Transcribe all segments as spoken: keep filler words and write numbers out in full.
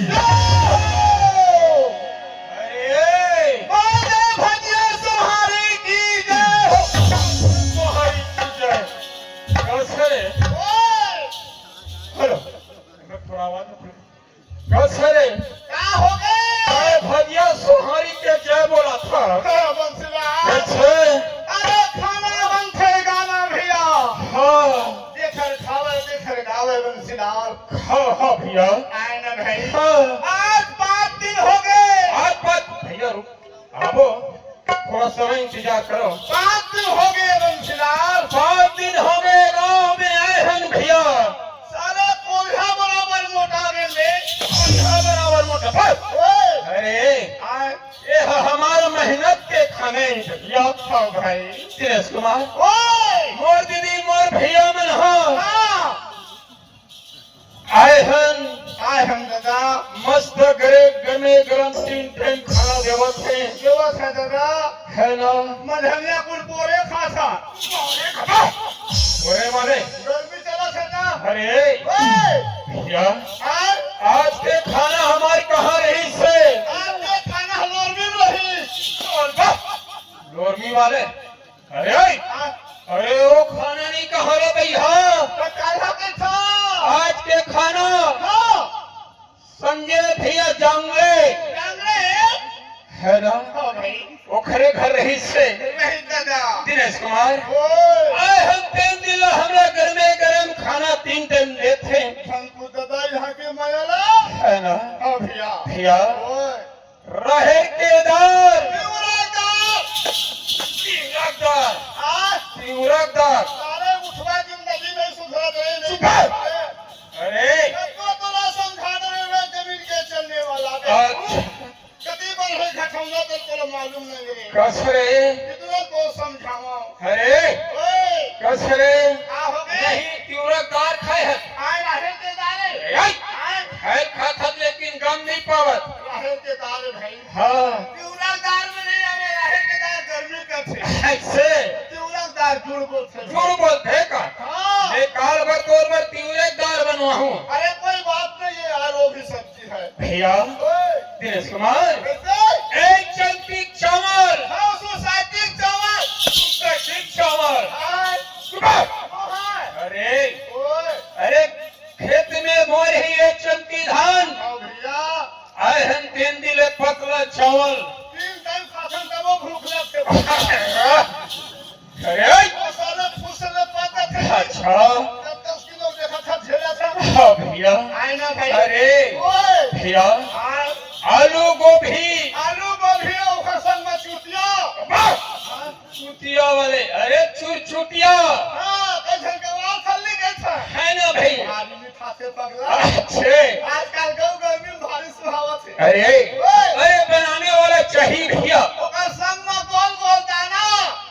अरे, बोल दे भजिया सोहारी की जय हो। सोहारी की जय। कैसे? ओए। हेलो, मैं थोड़ा आवाज में, कैसे रे? का हो गए? अरे भजिया सोहारी के जय बोला था। हाँ, बंसीलाल। कैसे? अरे खाना बनथे गाना भैया। हाँ। जेखर खावे, जेखर गावे बंसीलाल। हाँ, हाँ भैया। आए ना भाई। हाँ। आज पाँच दिन हो गए। आज पाँच, भैया रुक, आबो, थोड़ा समय इंतजार करो। पाँच दिन हो गए बंसीलाल। पाँच दिन हो गए गांव में आए हन भैया। साला कोल्हा बराबर मोटा गए ले। कोल्हा बराबर मोटा। बस। ओए। अरे, आए। ये ह-, हमारा मेहनत के खाने। या खाओ भाई। दिनेश कुमार। ओए। मोर दीदी, मोर भैया मन ह। हाँ। आए हन, आए हन दादा। मस्त गरे, गरमे गरम तीन टाइम खाना देवत हे। देवत हे दादा। है ना? मधनिया कुल बोरे खाता। बोरे खाता? बोरे माने? गर्मी चलत हे ना? अरे, ओए! भैया, आए? आज के खाना हमार कहाँ रहिस हे? आज के खाना लोरमी में रहिस। लोरमी वाले? अरे, अरे, वो खाना नहीं कहा रे भैया। तो काला के था? आज के खाना। हाँ। संगे भैया जांगले। जांगले? है ना? हाँ भाई। ओखरे घर रहिस हे। नहीं दादा। दिनेश कुमार। ओए। आए हम तेन दिन ला हमरा घर में गरम खाना तीन टाइम देथे। शंकु दादा यहाँ के मायाला। है ना? हाँ भैया। भैया। ओए। राहेर के दार। तिवरा दार। तिवरा दार। हाँ? तिवरा दार। सारे उठवा जिंदगी में सुधरा दे नहीं। सुधर। अरे। सबको तोरा समझा दे, मैं जमीन के चलने वाला बे। अच्छा। कति बार है घटौना तो तोरा मालूम नहीं रे। कस रे? कितना तो समझावा। अरे। ओए। कस रे? का हो गए? नहीं, तिवरा दार खाए है। आए राहेर के दार है। ए, आई। आए। खाए खात हत, लेकिन गम नहीं पावत। राहेर के दार है भाई। हाँ। तिवरा दार में नहीं आवे, राहेर के दार गर्मी का थे। ऐसे? तिवरा दार जुड़ बोलथे। जुड़ बोलथे का? हाँ। मैं काल भर तोर बर तिवरे दार बनवाहूँ। अरे कोई बात नहीं है यार, वो भी सब्जी है। भैया, ओए। दिनेश कुमार, कैसे? एक चमकी चावल। हाँ, सोसाइटी चावल। सोसाइटी चावल। हाँ। सुबह। हाँ। अरे, ओए। अरे, खेत में बोर ही एक चमकी धान। हाँ भैया। आए हन तेन दिले पतला चावल। तीन टाइम खाथन तबो भूख लगथे। अरे! वो साले फुस ले पाता थे। अच्छा। जब दस किलो देखा था, झेला था। हाँ भैया। आए ना भाई। अरे! ओए! भैया। हाँ। आलू गोभी। आलू गोभी, ओकर संग में चुतिया। बस। हाँ। चुतिया वाले, अरे चुरचुटिया। हाँ, कई झन के वाल खल्ली गए था। है ना भाई? आदमी खाते पगला। अच्छे। आजकल गऊ गर्मी में भारी सुहावत है। अरे, ओए। अरे बनाने वाला चाहिए भैया। ओकर संग में गोल गोल दाना।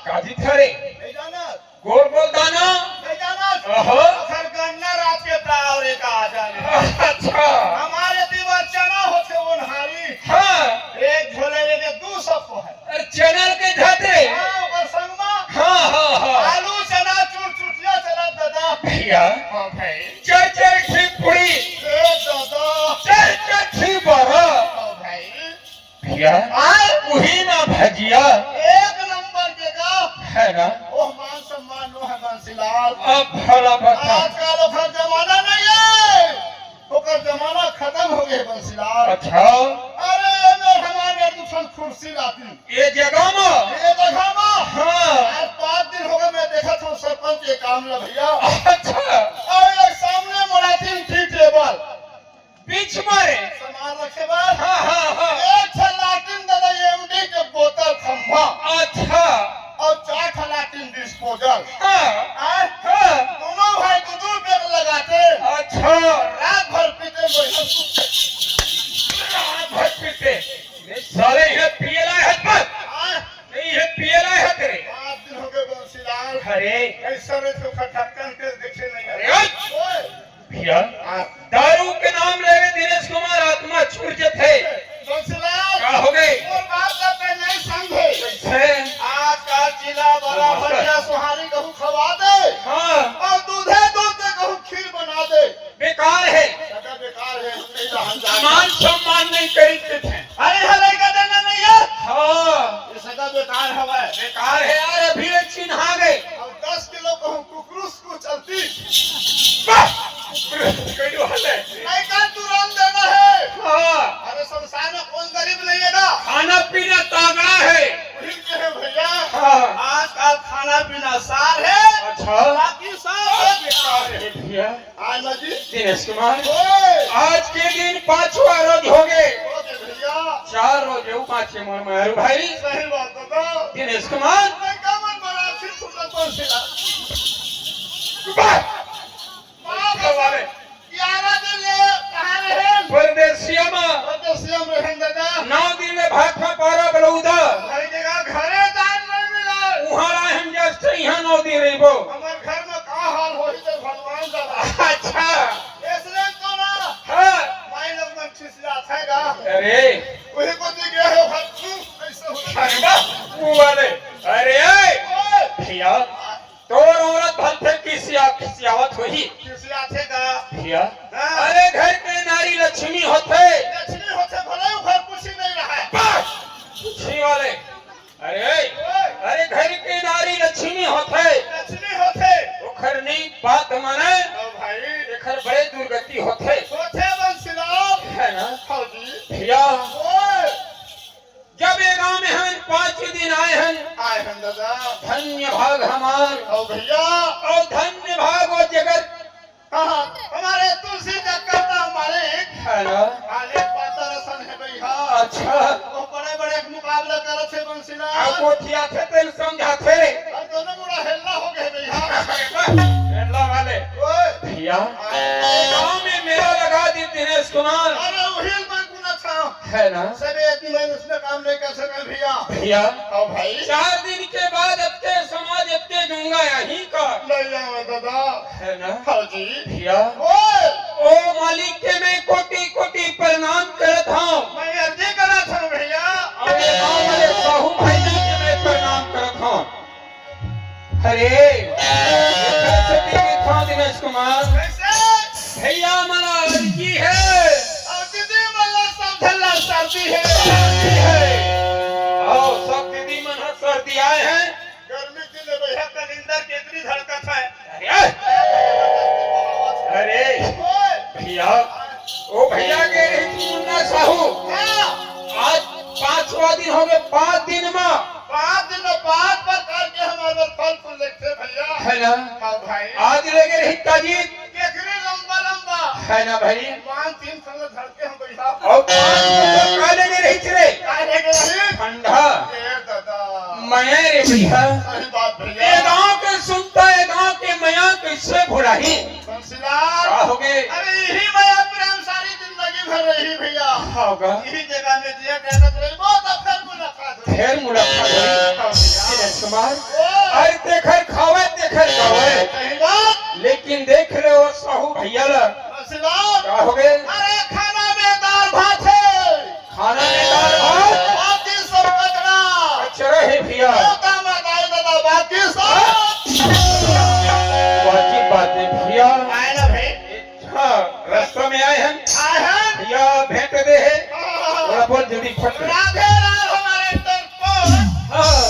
काजी था रे? नहीं जाना। गोल गोल दाना? नहीं जाना। ओहो। अखर गन्ना रात के तावरे का आ जाने। अच्छा। हमारे दीवार चना होते वो नहारी। हाँ। एक झोले लेके दू सौ को है। अरे चना के जात रे। हाँ, ओकर संग में हाँ, हाँ, हाँ। आलू, चना, चुरचुटिया, चना दादा। भैया। हाँ भाई। चार चार ठी पूड़ी। ए दादा। चार चार ठी बरा। हाँ भाई। भैया। आए। उही ना भजिया। एक नंबर के का। है ना? ओह मान सम्मान नो है बंसीलाल। अब भला बता। आजकल ओकर जमाना नहीं है। ओकर जमाना खत्म हो गए बंसीलाल। अच्छा। अरे, ये हमारे दुश्मन कुर्सी लाती। ये जगह में? ये जगह में? हाँ। आज पाँच दिन हो गए, मैं देखा था सरपंच के काम ला भैया। अच्छा। अरे, सामने मोड़ा तीन टी टेबल। बीच में? सामान रखे बर? हाँ, हाँ, हाँ। एक ठे लाटिन दादा एमडी के बोतल खंभा। अच्छा। और चार ठे लाटिन डिस्पोजल। हाँ। आय? हाँ। दोनों भाई दू दू पैक लगाते। अच्छा। रात भर पीते, बढ़िया सुते। रात भर पीते। साले ये पिए लाए हत बस। आय? नहीं, ये पिए लाए हत रे। पाँच दिन हो गए बंसीलाल। अरे। ऐसा रे तो खटकन के देखे नहीं। अरे, ओए। ओए। भैया, हाँ। दारू के नाम लेवे दिनेश कुमार आत्मा छूट जथे। बंसीलाल, का हो गए? मोर बात ला ते नहीं समझे। कैसे? आजकल चिला बड़ा हाँ, मास्टर। भजिया सोहारी कहूँ खवा दे। हाँ। और दूधे दूध के कहूँ खीर बना दे। बेकार है। दादा बेकार है, नहीं रहन जाए। मान आज के दिन पांचवा रोज हो गे। हो गे भैया। चार रोज हो पांचे मोर मारू भाई। सही बात बता। दिनेश कुमार। लइका मन बड़ा फिर फुटत बंसी ला। वाह! वाह, वाह, वाह। ग्यारह दिन ले कहाँ रहे? परदेसिया में। परदेसिया में रहेन दादा। नौ दिन ले भाखा पारा बलौदा। भाई जगह घरे जान नहीं मिला। उहाँ ला हम जस्ट यहाँ नौ दिन रहिबो। हमार घर में का हाल होही तो भगवान जाने। अच्छा। इसलिए तो ना। हाँ। माई लोग मन खिसियाथे गा। अरे। वही को दी गया है भाई, तू कैसे हो? अरे वाह, वो वाले। अरे, ओए। भैया, तोर औरत भलथे खिसिया, खिसियावत होही। खिसियाथे गा। भैया, हाँ। अरे, घर के नारी लक्ष्मी होथे। लक्ष्मी होथे, भले वो घर कुछ नहीं रहा है। वाह! लक्ष्मी वाले। अरे, ओए। अरे, घर के नारी लक्ष्मी होथे। लक्ष्मी होथे। ओखर नी बात माने। ओ भाई। एखर बड़े दुर्गति होथे। होथे बंसीलाल। है ना? हाँ जी। भैया। ओए। जब ये गांव में हन, पांच दिन आए हन। आए हन दादा। धन्य भाग हमार। ओ भैया। और धन्य भाग वो जगह। हाँ, हाँ, हमारे तुलसी जगत का मालिक। है ना? मालिक पातर सन है भैया। अच्छा। वो बड़े बड़े मुकाबला करत थे बंसीला। अब वो ठिया थे तेल समझाथे। और दोनों बड़ा हेल्ला हो गए भैया। हेल्ला वाले। ओए। भैया, गांव में मेला लगा दी दिनेश कुमार। अरे, वही मैं गुना था। है ना? सर, ये दिन मैं उसने काम नहीं कर सका भैया। भैया, हाँ भाई। चार दिन के बाद अतके समाज, अतके जुंगा यहीं का। नहीं आवे दादा। है ना? हाँ जी। भैया। ओए। ओ मालिक के मैं कोटि कोटि प्रणाम करत हूँ। मैं अर्जी करत हूँ भैया। और ये गाँव वाले साहू भैया के मैं प्रणाम करत हूँ। अरे, ये कैसे पीके खा दिनेश कुमार? कैसे? भैया, हमारा अर्जी है। और दीदी, हमारा सब झल्ला सर्दी है। सर्दी है। आओ, सब दीदी मन ह सर्दी आए हैं। गर्मी दिन में भैया कलिंदर केतरी धड़कत है। अरे, अरे, ओए। भैया, ओ भैया के रही थी मुन्ना साहू। हाँ। आज पांचवा दिन हो गए, पांच दिन में। पांच दिन में पांच प्रकार के हमारे फल फूल लेते भैया। है ना? हाँ भाई। आज लेके रही ताजी। केकरी लंबा लंबा। है ना भाई? पांच दिन संग धर के हम भैया। और पांच दिन का लेके रही थे। का लेके रही? ठंडा। ए दादा। मैं रे भैया। सही बात भैया। ये गांव के सुनता, ये गांव के मया कैसे भुलाही? बंसीलाल। का हो गए? अरे यही मया प्रेम सारी जिंदगी भर रही भैया। होगा। यही जगह में जिया करत रही, बहुत अफसर मुलाकात हुई। फिर मुलाकात हुई। दिनेश कुमार। ओ। अरे तेखर खावे, तेखर खावे। सही बात। लेकिन देख ले वो साहू भैया ला। बंसीलाल। का हो गए? अरे खाना में दाल भात है। खाना में दाल भात। बाकी सब कचरा। कचरा है भैया। ओ काम आ जाए दादा, बाकी सब। वाजिब बात है भैया। आए ना भाई। हाँ, रास्ता में आए हैं। आए हैं। भैया भेंट दे है। हाँ। थोड़ा बोल जल्दी फट। राधे राम हमारे तरफ। हाँ।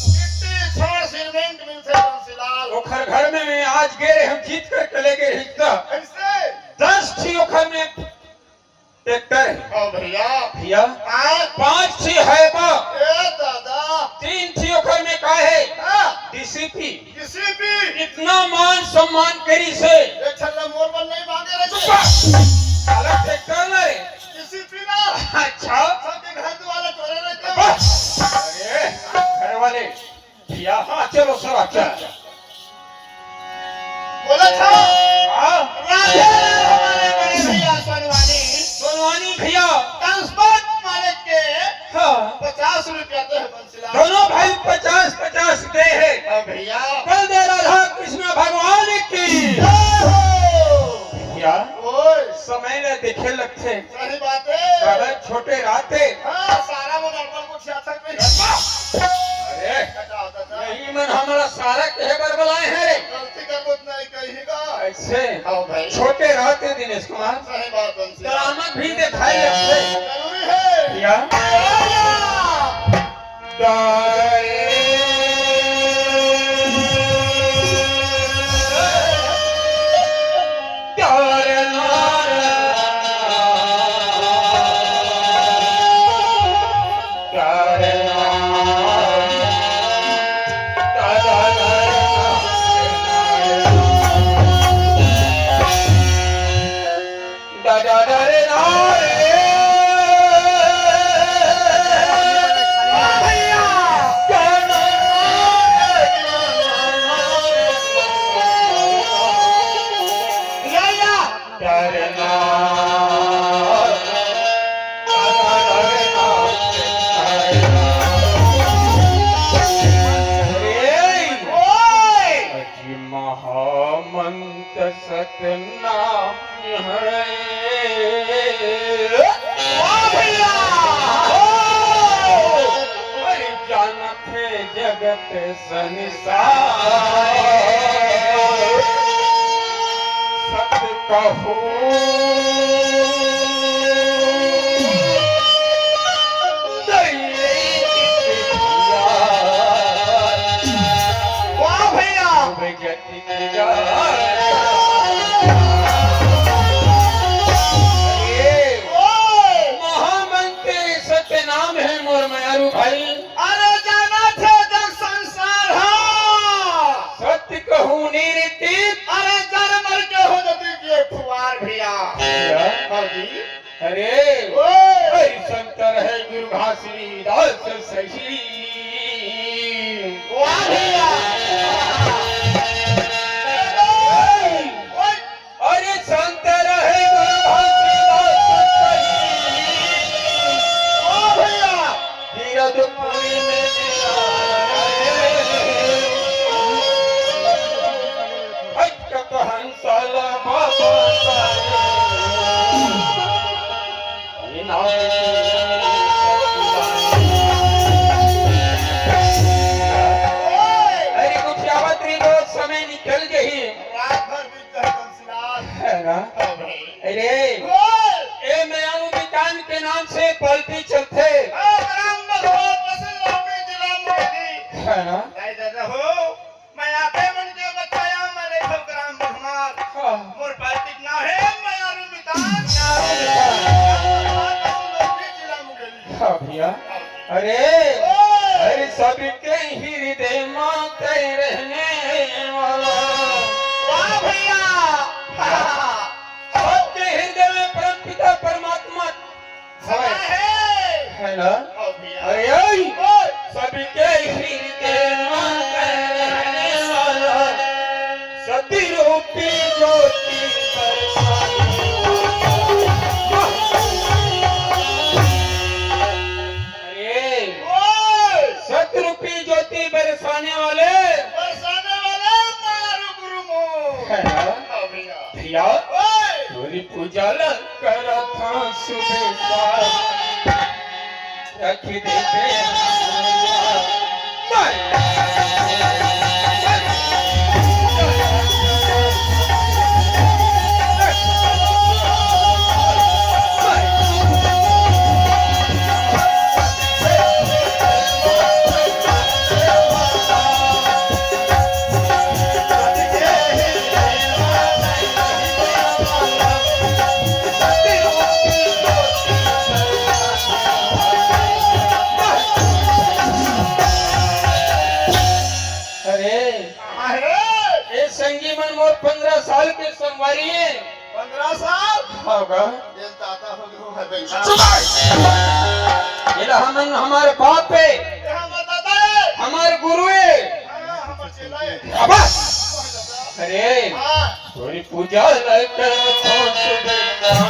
गिट्टी, छड़, सीमेंट मिलते बंसीलाल। ओखर घर में मैं आज गए, हम जीत कर चले गए हिस्सा। कैसे? दस थी ओखर में ट्रैक्टर है। हाँ भैया। भैया। हाँ। पांच थी है बा। ए दादा। तीन थी ओखर में का है? हाँ। डीसीपी। डीसीपी। इतना मान सम्मान करी से। एक छल्ला मोर बल नहीं मांगे रे। चुप। अलग ट्रैक्टर ना रे। डीसीपी ना। अच्छा। सबके घर दुआरा चोरे रहते हो। बस। अरे, घर वाले। भैया, हाँ, चलो सब अच्छा। बोला था। हाँ। राधे हमारे बड़े भैया सोनवानी। सोनवानी भैया। ट्रांसपोर्ट मालिक के हाँ। पचास रुपया दे है बंसीलाल। दोनों भाई पचास पचास दे है। हाँ भैया। बोल दे राधा कृष्ण भगवान की। जय हो। भैया, ओए। समय न देखे लगथे। सही बात है। काबर छोटे रहते। हाँ, सारा मन अड़बड़ गोठियाथे। अरे, बताओ, बताओ। नहीं मन हमारा सारा कहे बर बुलाए हैं रे। गलती का कुछ नहीं कही का। ऐसे। हाँ भाई। छोटे रहते दिनेश कुमार। सही बात बंसीलाल। करामत भी दिखाई लगथे। जरूरी है। भैया। संसार सत कहूँ नहीं किया। वाह भैया। जतिन ये महामंत्री सत्य नाम है मोर मयारू भाई। अरे जाना थे जग संसार हा। सत्य कहूँ नीरतीत। अरे जर मर के हो जती के फुआर भैया। भैया। हाँ जी। अरे, ओए! अरे संत रहे गुरु घासीदास सही। वाह भैया। ओए! अरे संत रहे गुरु घासीदास सही। वाह भैया। गिरदपुरी में हट कत हंसाला बाबा सारे। अरे कुछ आवत नहीं, बहुत समय निकल गई। रात भर बीत जाए तुलसीदास। है ना? हाँ भाई। अरे, बोल। ए मयारू मितान के नाम से पलटी चलथे। हाँ, राम भगवान बसंत राम जी राम जी। है ना? नहीं दादा हो, मैं आपे मन के बताया, मैं नहीं सब ग्राम बहमार। हाँ। मोर पार्टी ना है, मैं आलू मितान। आलू मितान। लोग भी जिला मुंगेली। हाँ भैया। अरे, ओए। अरे सबके हृदय में तय रहने वाला। वाह भैया। सबके हृदय में परमपिता परमात्मा सदा है। है ना? हाँ भैया। अरे, ओए! ओए! सबके हृदय में रहने वाला सती रूपी ज्योति बरसाने वाला। अरे, ओए! सत रूपी ज्योति बरसाने वाले। बरसाने वाले मारू गुरु मो। है ना? हाँ भैया। भैया, ओए! तोरी पूजा ला करत हँव सुबह शाम। रख दे बे। अरे, अरे! ए संगी मन मोर पंद्रह साल के संगवारी हे। पंद्रह साल? हाँ गा। ये दादा हो गए हो, है बेटा। ये ला हमन, हमारे बाप हे। ये हमारे दादा हे। हमारे गुरु हे। हाँ, हमारे चेला हे। अब अरे, हाँ। तोरी पूजा ला करत हँव सुबह शाम।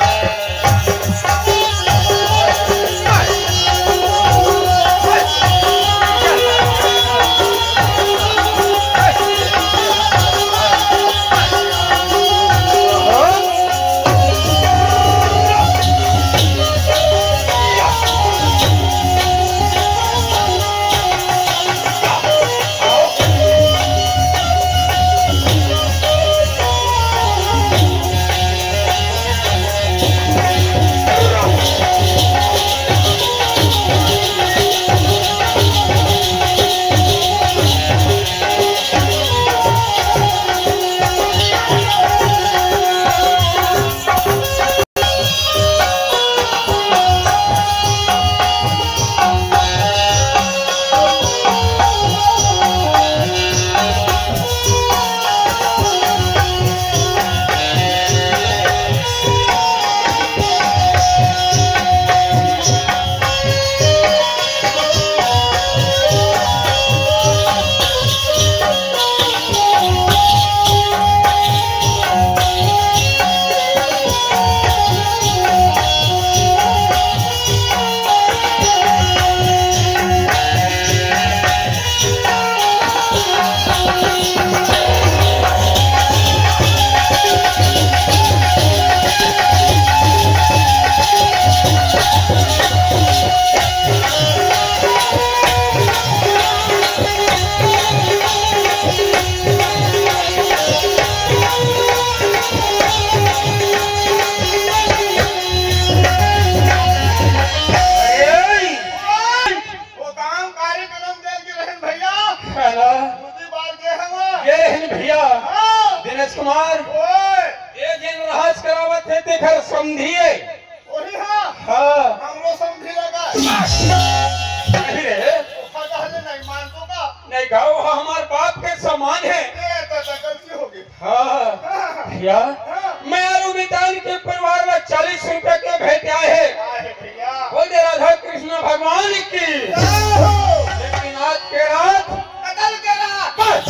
हमार बाप के समान हे। ए, दादा, गलती हो गई। हाँ, भैया, हाँ। मैं अरु मितान के परिवार ला चालीस रुपया के भेंट आए हे। आए भैया। बोल दे राधा कृष्ण भगवान की। जय हो। लेकिन आज के रात कतल के रात। बस,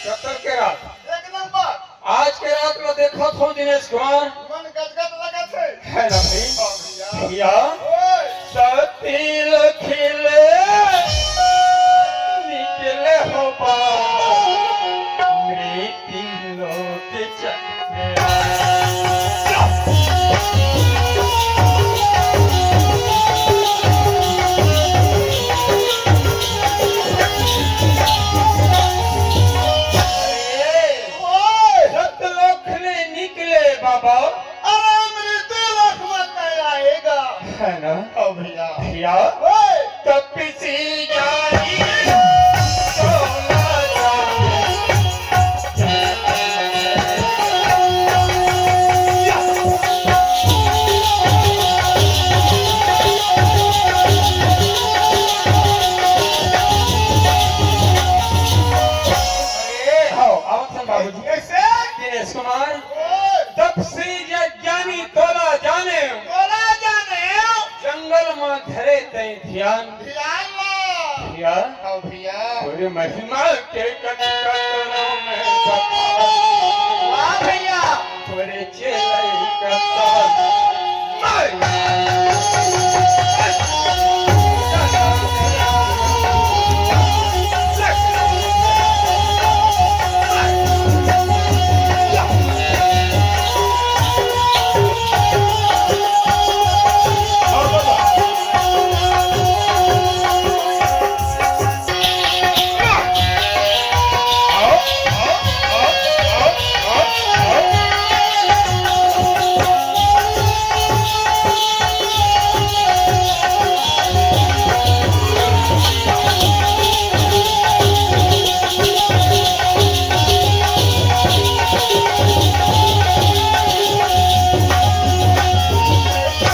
कतल के रात। एक नंबर। आज के रात में देखत हो दिनेश कुमार। मन गदगद लगत हे। है ना भाई? हाँ भैया। भैया, ओए। सती लखिले निकले हो बाहर, मृत्यु लोक चले। अरे, ओए। सतलोक ले निकले बाबा। अरे, मृत्यु लोक में कौन आएगा? है ना? ओ भैया। भैया। ओए। तपसी जाई सोना जाए। अरे, हाँ, आवत हन बाबूजी। कैसे? दिनेश कुमार। ओए। तपसी ज्ञानी तोला जाने। तोला जाने। जंगल में धरे तैं ध्यान। ध्यान ला। ध्यान। हाँ भैया। तोरे महिमा के कथन कतनों में बखान। वाह भैया। तोरे चेलई कतन।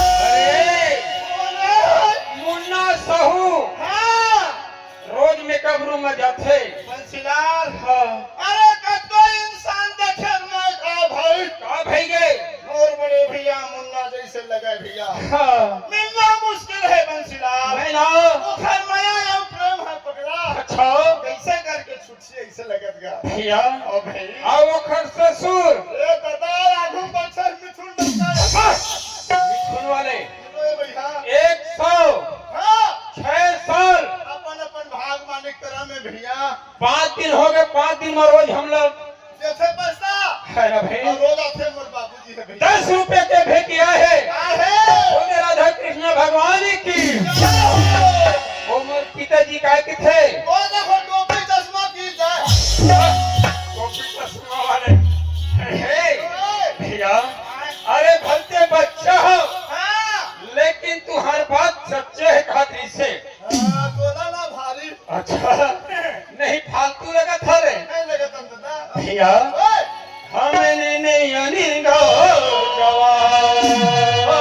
अरे, मुन्ना साहू। हाँ। रोज मेकअप रूम में जाथे। बंसीलाल। हाँ। अरे, कतको इंसान देखे मैं, का भाई? का भई गे? मोर बड़े भैया मुन्ना जैसे लगे भैया। हाँ। मिलना मुश्किल है बंसीलाल। मैं ना। ओखर मया अउ प्रेम है पगला। अच्छा। कैसे करके छुट्टी ऐसे लगत गा। भैया। ओ भाई। अउ ओखर ससुर। ए दादा, आगू पाछे मिथुन डरता है। बस। मिथुन वाले। ए भैया। एक सौ। हाँ। छह साल। अपन अपन भाग मानिक करा में भैया। पाँच दिन हो गए, पाँच दिन में रोज हम लोग जैसे पैसा। है ना भाई? और रोज आथे मोर बाबूजी है भैया। दस रुपए के भेंट आए हे। आए हे। बोले राधा कृष्ण भगवान की। जय हो। ओ मोर पिताजी काय कथे? ओ देखो टोपी चश्मा की जाए। टोपी चश्मा वाले। हे, भैया, अरे भलते बच्चा हो, हाँ। लेकिन तुहार बात सच्चे हे खातिर से। हाँ, तोला ना भारी। अच्छा, नहीं फालतू लगत हवे। नहीं लगत हम तो ना। भैया, ओए। हमनी नहीं अनिंगा जवान। ओ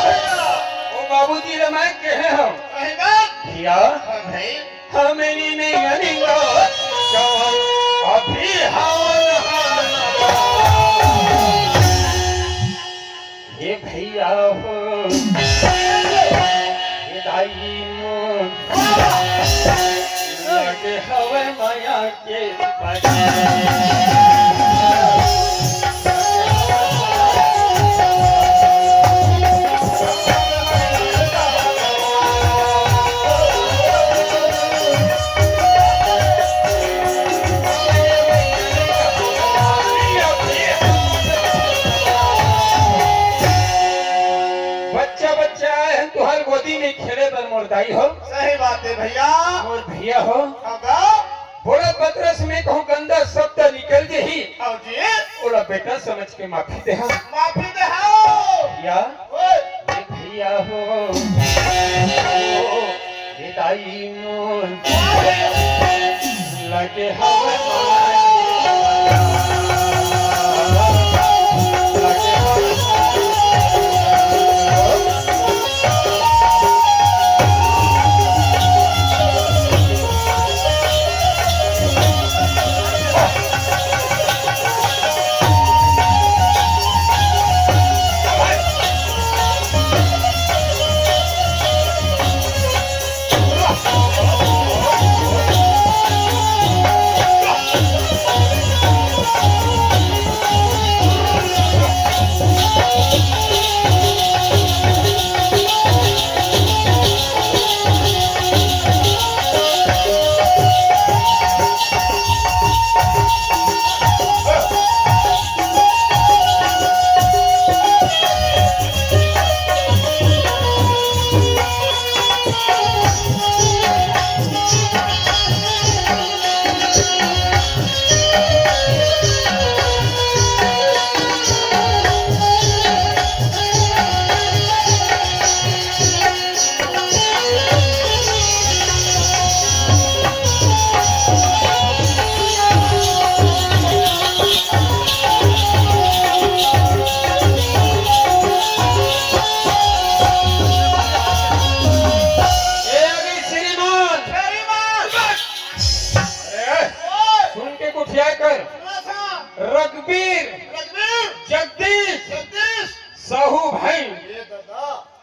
भैया। ओ बाबूजी रे, मैं कहे हूँ। सही बात। भैया, हाँ भाई। हमनी नहीं अनिंगा जवान, अभी हवन हवन। हे भैया हो, हे दाई मोर, लगे हवे मया के परे। बच्चा बच्चा आए हैं तुहार गोदी में खेले बर मोर दाई हो। सही बात है भैया। मोर भैया हो। हाँ बा। बोला पतरस में कहूँ गंदा शब्द निकल जाही। हाँ जी। बोला बेटा समझ के माफी दे हाँ। माफी दे हाँ। या। ओए। ये भैया हो। ओ, ये दाई मोर। लगे हवे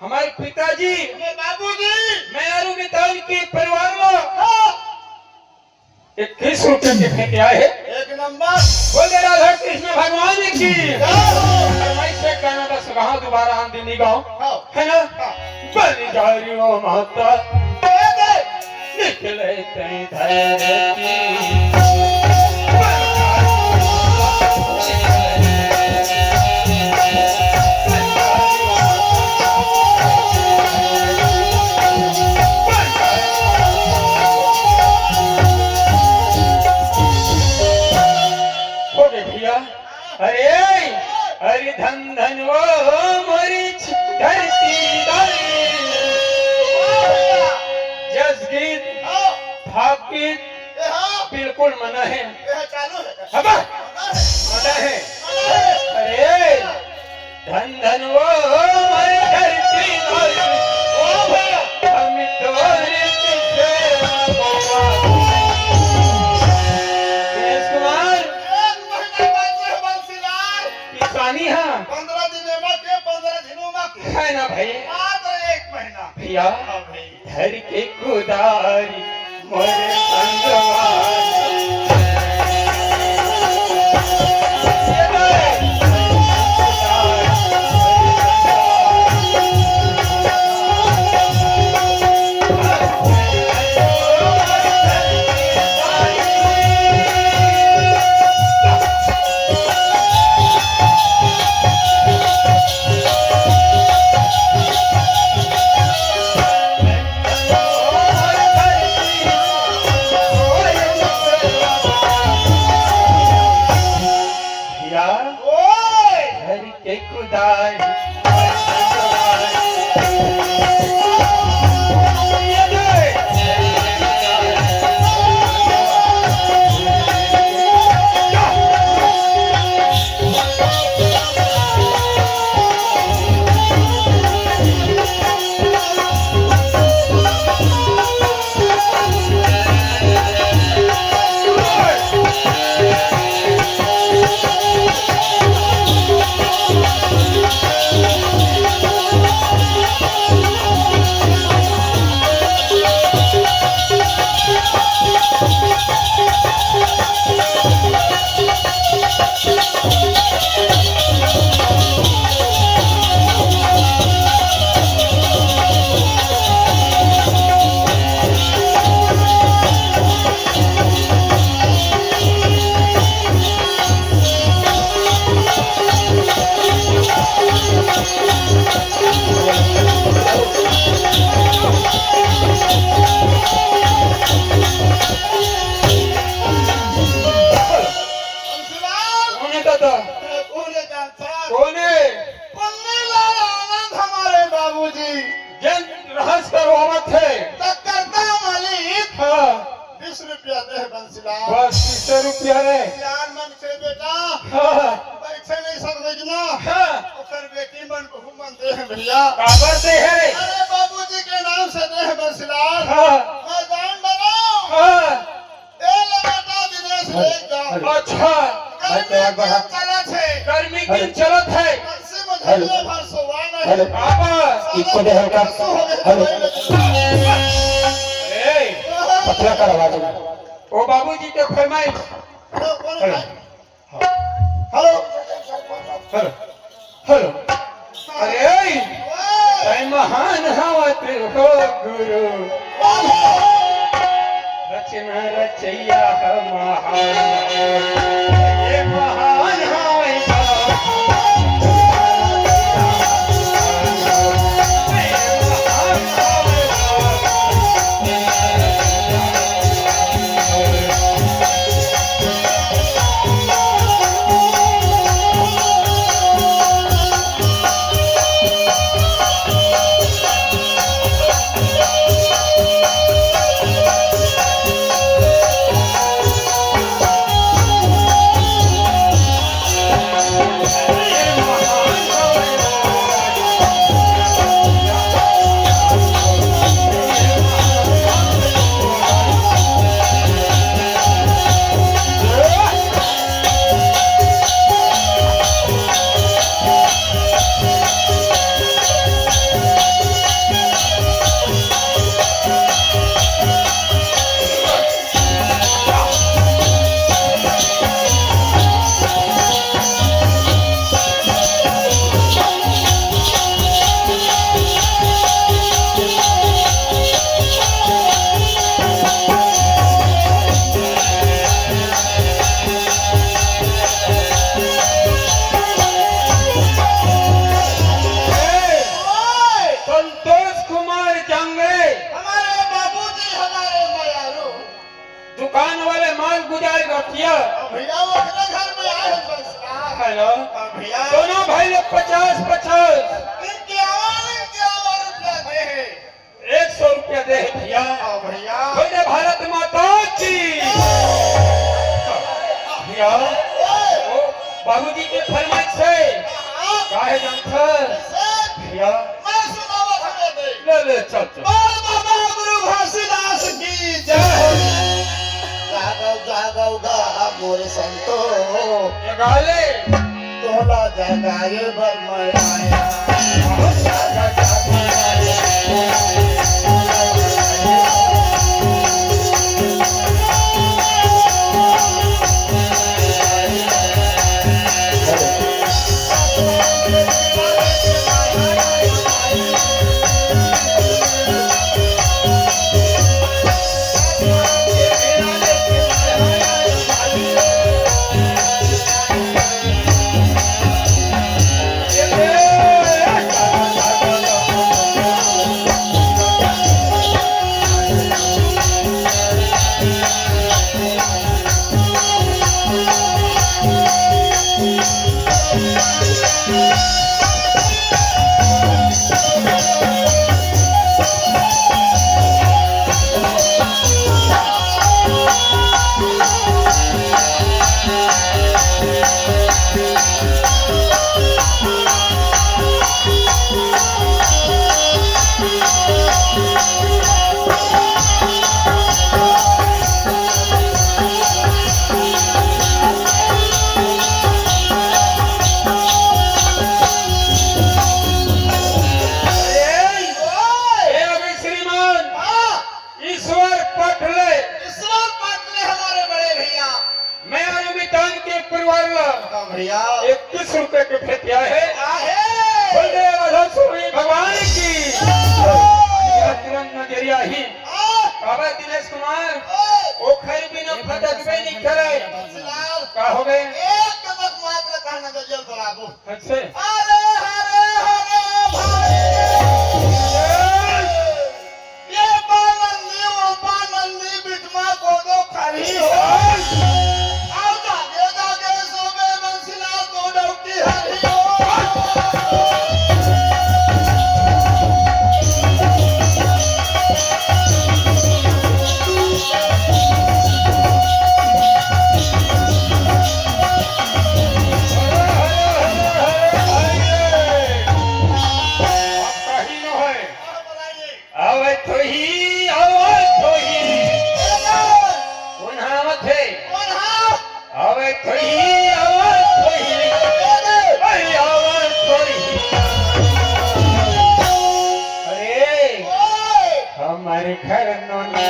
हमारे पिताजी, हमारे बाबूजी, मैं अरु मितान के परिवार में हाँ। इक्कीस रुपए के भेंट आए हैं। एक नंबर। बोले राधा कृष्ण भगवान की। जय हो। और मैं से कहना बस कहा दोबारा हम दिल्ली गाँव। हाँ। है ना? हाँ। बलिहारी ओ माता। दे दे। निकले तैं धरती। हो रे भैया, अरे, अरे धन धन वो मोरी धरती दाई। जस गीत, भाव गीत, बिल्कुल मना है। हबा, मना है। अरे, धन धन वो मोरी धरती दाई। ओ भैया, हम तोरे पीछे। दिनेश कुमार। एक महीना बाकी है बंसीलाल। किसानी हाँ। पंद्रह दिन में के, पंद्रह दिनों में के। है ना भाई? मात्र एक महीना। भैया, हाँ भाई। धर के कुदारी मोरे संगवा। भैया, ओए! हरि के कुदारी। कौन है दादा? कौन है जानता? कौन है? पुन्नीलाल आनंद हमारे बाबूजी। जन रहस्य करवावत है। तो करता मालिक। हाँ। बीस रुपया दे बंसीलाल। बस बीस रुपया रे। यार मन से बेटा। हाँ। बैठे नहीं सकते कि ना। हाँ। ओकर बेटी मन बहू मन दे हैं भैया। काबर दे है? अरे बाबूजी के नाम से दे हैं बंसीलाल। हाँ। मैं जान बनाओ। हाँ। ए ले बेटा दिनेश, हेलो, देख जा। हेलो। अच्छा। भाई, गर्मी तेरा दिन बढ़ा। चलत है। गर्मी हेलो। दिन चलत है। बंसी में हेलो। झरिया भर सोवा नहीं। हेलो। बाबा। इको दे हल्का। आंसू हो गए हेलो। भाई। ए। पतला कर आवाज। ओ बाबूजी के फरमाइश। हेलो, कौन हेलो। है? हेलो। हेलो। हेलो। अरे, तैं महान हवत हो गुरु। रचना रचैया ह महान। ये महान हवत। भैया। भैया, वो अपने घर में आए हैं संस्कार। हेलो। हाँ भैया। दोनों भाई लोग पचास पचास। इनके आवाज, इनके आवाज रुपया दे हैं। एक सौ रुपया दे हैं भैया। हाँ भैया। बोले भारत माता की। भैया, ओ, बाबूजी के फरमाइश है। हाँ। काहे जानथस? कैसे? भैया। मैं सुनावत हूँ दे। ले, ले, चल, चल। बोल बाबा गुरु घासीदास की जय। जागव, जागव गा मोर संतो। जगा ले। तोला जगाए बर मैं आया। ए, ए, अभी श्रीमान, हाँ। ईश्वर पटले। ईश्वर पटले हमारे बड़े भैया। मैं और मितान के परिवार ला हाँ भैया। इक्कीस रुपए के भेंट आए हे। आहे। बलदेव अधम स्वामी भगवान की। जय। यह तिरंग नजरिया ही। हाँ। बाबा दिनेश कुमार, हाँ। ओखर बिना फटकबे नहीं करे। लाल। का हो गए? एक कदम मात्र का नजरिया बराबर। अच्छा। हरे हरे हरे भाई। ये पानंदी, वो पानंदी, बिचमा कोदो खरी हो। आओ जागे जागे सोबे बंसीलाल को डौकी हरी हो। अब कहीं न होय। आवत होही, आवत होही। कोन हा आवत हे? कोन हा? आवत होही, आवत होही। अरे, आवत होही। अरे, हमर घर नोनी